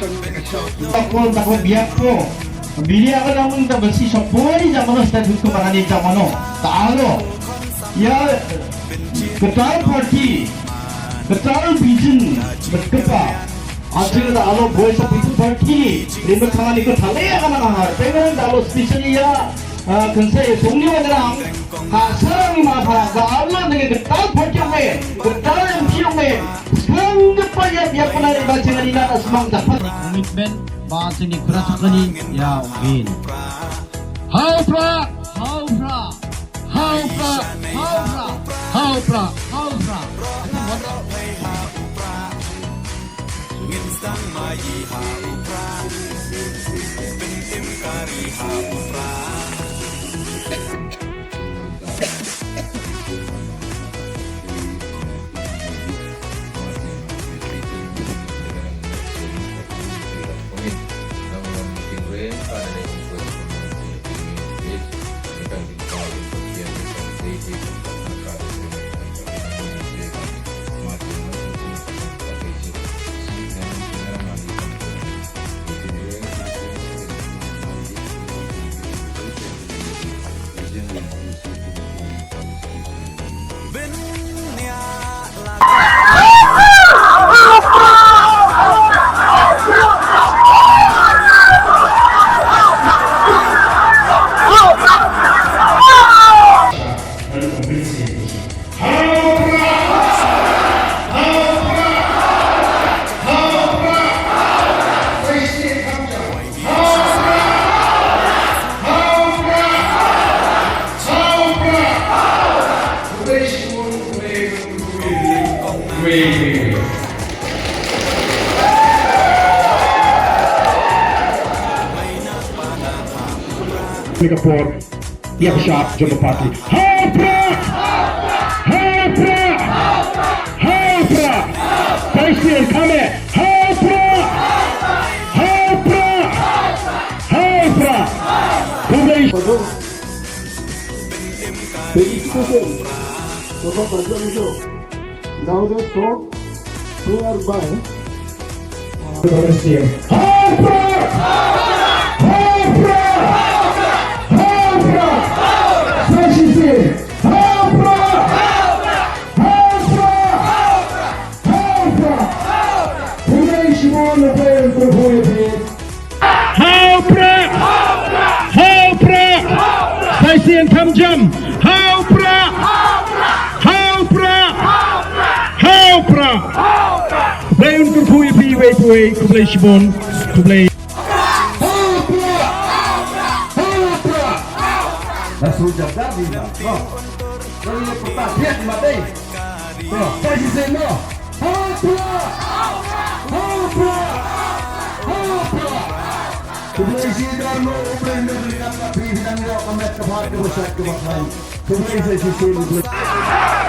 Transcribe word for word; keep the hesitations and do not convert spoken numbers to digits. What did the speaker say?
Takon takon biak ko. Bini akan namun ta besi sapoi jam mano status ko marani jam mano. Ta alo. Ya, ketal party, ketal vision, berkepa. Acil ta alo boy sa pitu party. Lima kali ko thale akan nahar. Pengen ta alo special ya. Ah, kan saya sungni wa ngerang. Ha, sarang ni ma pha, ga Allah dengan getal pocong eh, getal yang piung eh. Sekarang depan ya, biar pernah dibaca dengan ilah asmang dapat. Komitmen ba sini keras sekali ya, win. Hau pra, hau pra, hau pra, hau pra, hau pra, hau pra. Ngin sdang mai ha u pra, pyntim kari ha u pra. Singapore. Ïa ka shap jong ka party. Hau pra! Hau pra! Hau pra! President kame. Hau pra! Hau pra! Hau pra! Khublei. Felicitation. Bapak Bajo Ijo. Now the song prayer by Hau pra! Hau pra! Hau pra! Sashi Singh! Hau pra! Hau pra! Hau pra! Pune Shimon Prem Prabhu Hau pra! Hau pra! Saisi Thamjam! Hau pra! Hau pra! Hau pra! Khublei un kyrkhu ïa phi iwei pa iwei, khublei shibun, khublei. Hau pra! Hau pra! Hau pra! Hau pra! Hau pra! Hau pra! Hau pra! Khublei shibun, khublei shibun, khublei shibun, khublei shibun, khublei shibun.